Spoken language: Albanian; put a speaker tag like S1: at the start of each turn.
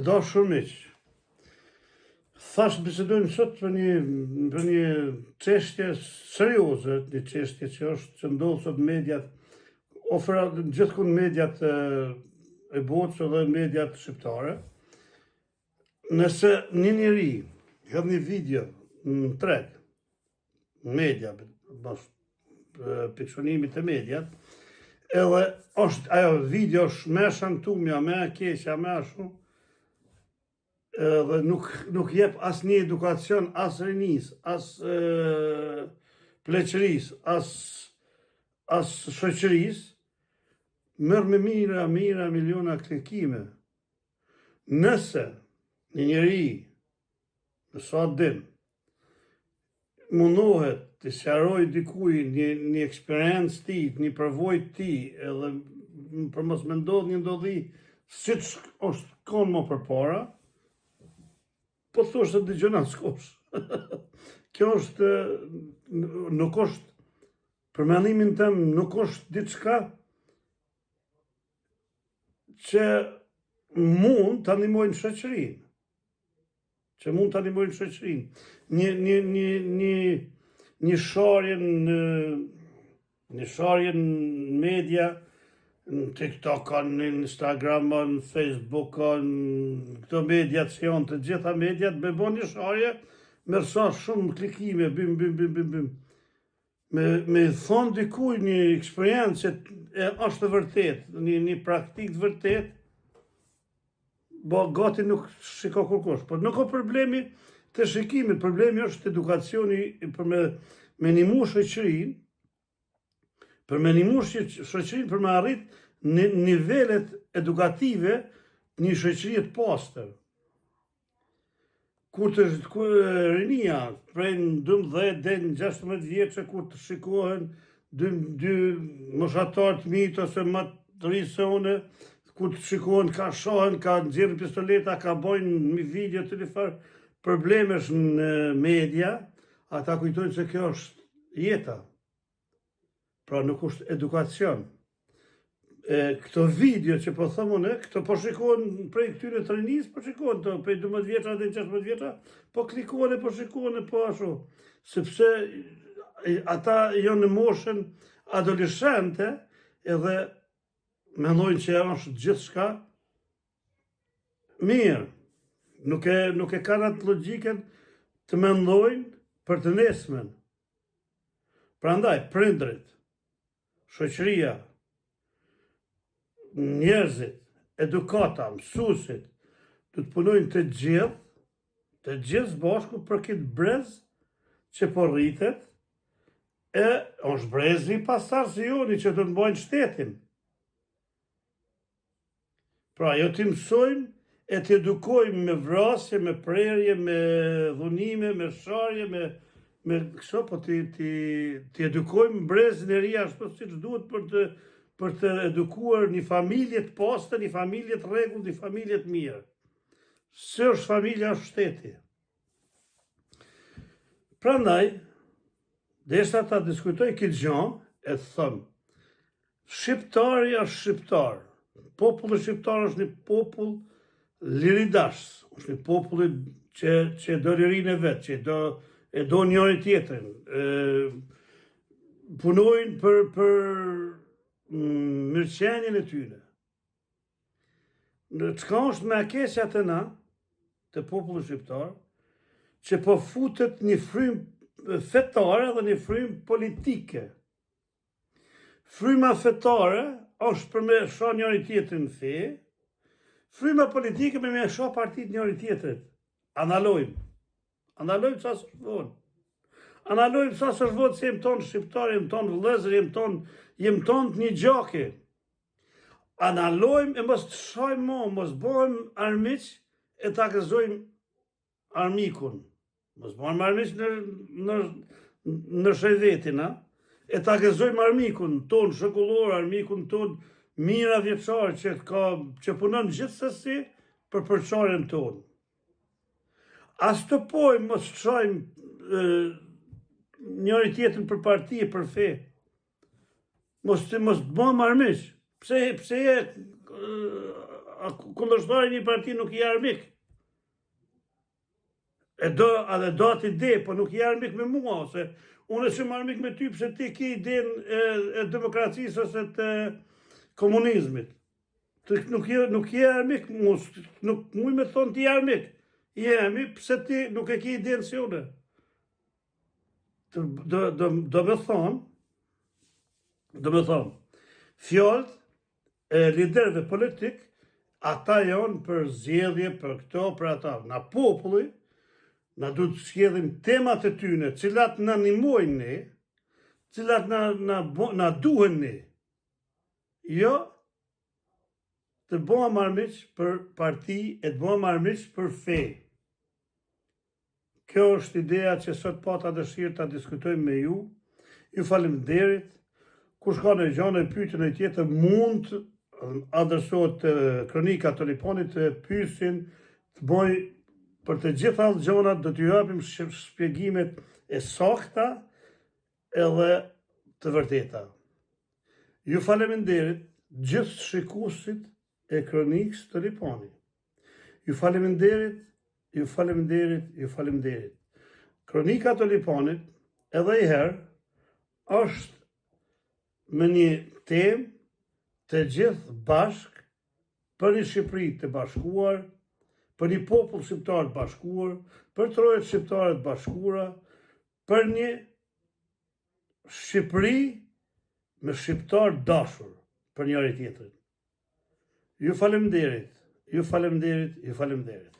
S1: dashur miq, thashë të bisedojmë sot për një për një çështje serioze, një çështje që është që ndodh sot në mediat, ofra gjithkund mediat e, e botës dhe mediat shqiptare. Nëse një njeri hedh një video në treg, në media, bas pikësynimit të mediat, edhe është ajo video është më e shëmtumja, më e keqja, më ashtu, edhe nuk nuk jep asnjë edukacion as rinisë, as e, pleqërisë, as as shoqërisë, merr me mijëra, mijëra, miliona klikime. Nëse një njeri, me sa din, mundohet të sqarojë dikuj një, një eksperiencë tij, një përvojë tij, edhe për mos me ndodh një ndodhi siç është konë më përpara, po thosh se dëgjon askush. Kjo është, nuk është, për mendimin tem, nuk është diçka që mund të ndihmojnë shoqërinë. Që mund të ndihmojnë shoqërinë. Një, një, një, një, një sharje në, një sharje në media, në TikTok, në Instagram, në Facebook, në këto mediat që janë të gjitha mediat, me bo një sharje, merr sa shumë klikime, bim, bim, bim, bim, bim. Me, me thonë dikuj një eksperiencë që e, është e vërtet, një, një praktikë të vërtet, bo gati nuk shiko kurkush. Por nuk o problemi te shikimi, problemi është edukacioni për me, me nimu shoqërinë, për me nimu shoqërinë për me arrit në nivelet edukative të një shoqërie të pastër. Kur të kur rinia prej në 12 deri në 16 vjeçe kur të shikohen dy dy moshatar të mitë ose më të ri se unë, kur të shikohen ka shahen, ka nxjerrin pistoleta, ka bojnë një video të një farë problemesh në media, ata kujtojnë se kjo është jeta. Pra nuk është edukacion. E, këto video që po them unë, këto po shikohen prej këtyre të rinisë, po shikohen të prej 12 vjetra deri 16 vjetra, po klikohen e po shikohen e po ashtu. Sepse ata janë në moshën adoleshente edhe mendojnë që është gjithçka mirë. Nuk e nuk e kanë atë logjikën të mendojnë për të nesërmen. Prandaj, prindërit, shoqëria, njerëzit, edukata, mësuesit, do të punojnë të gjithë, të gjithë së bashku për këtë brez që po rritet, e është brezi pasardhës i joni që do të mbajnë shtetin. Pra, jo t'i mësojmë e t'i edukojmë me vrasje, me prerje, me dhunime, me sharje, me, me kështu, po t'i, t'i, t'i edukojmë brezin e ri ashtu siç duhet për të, për të edukuar një familje të pastër, një familje të rregullt, një familje të mirë. Se është familja, është shteti. Prandaj, Deshta ta diskutoj këtë gja e të them, shqiptari është shqiptar, populli shqiptar është një popull liridashës, është një popull që, që e do lirinë e vet, që e do, e do njëri tjetrin, e, punojnë për, për mm, mirëqenien e tyne. Në çka është më e keqja te na, te populli shqiptar, që po futet një frymë fetare dhe një frymë politike. Fryma fetare është për me sha njëri tjetrin në fe, fryma politike me me sha partitë njëri tjetrit. A ndalojmë. A ndalojmë sa s'është vonë. A ndalojmë sa s'është vonë se jem tonë shqiptarë, jem tonë vëllezër, jem tonë, jem tonë të një gjaki. A ndalojmë e mos të shajmë mo, mos bëhem armiq e ta gëzojmë armikun. Mos bëhem armiq në, në, në shëjvetin, a? E ta gëzojmë armikun tonë shekullor, armikun tonë mijëra vjeçar që, ka, që punon gjithsesi për përçarjen tonë. As të pojmë, mos të shajmë njëri tjetrin për parti e për fe. Mos të mos të bëhem armiq. Pse pse je? kundërshtar i një parti nuk je armik. E do, edhe do atë ide, po nuk je armik me mua, ose unë s'jam armik me ty pse ti ke idenë e, e demokracisë ose të komunizmit. Ti nuk je, nuk je armik, mu, nuk muj me thonë ti armik. Jemi pse ti nuk e ke idenë si unë. Do, do, do me thonë, do me thonë, fjalët e liderëve politik, ata janë për zgjedhje, për këto, për ata. Na populli, na duhet të zgjedhim temat e tyne, cilat na nimojnë ne, cilat na, na, na duhen ne. Jo, të bëhem armiq për parti e të bëhem armiq për fe. Kjo është ideja që sot pata dëshirë ta diskutojmë me ju. Ju faleminderit. Kush ka ndonjë gjë, ndonjë pyetje, ndonjë tjetër mund të adresohet te Kronika e Tulipanit të pyesin, të bëj për të gjitha gjërat do t'ju japim shpjegimet e sakta edhe të vërteta. Ju faleminderit gjithë shikuesit e Kronikës Tulipani. Ju faleminderit, ju faleminderit, ju faleminderit. Kronika e Tulipanit edhe i herë është me një temë të gjithë bashkë për një Shqipëri të bashkuar, për një popull shqiptar të bashkuar, për trojet shqiptare të bashkuara, për një Shqipëri me shqiptarë të dashur për njëri tjetrin. Ju faleminderit, ju faleminderit, ju faleminderit.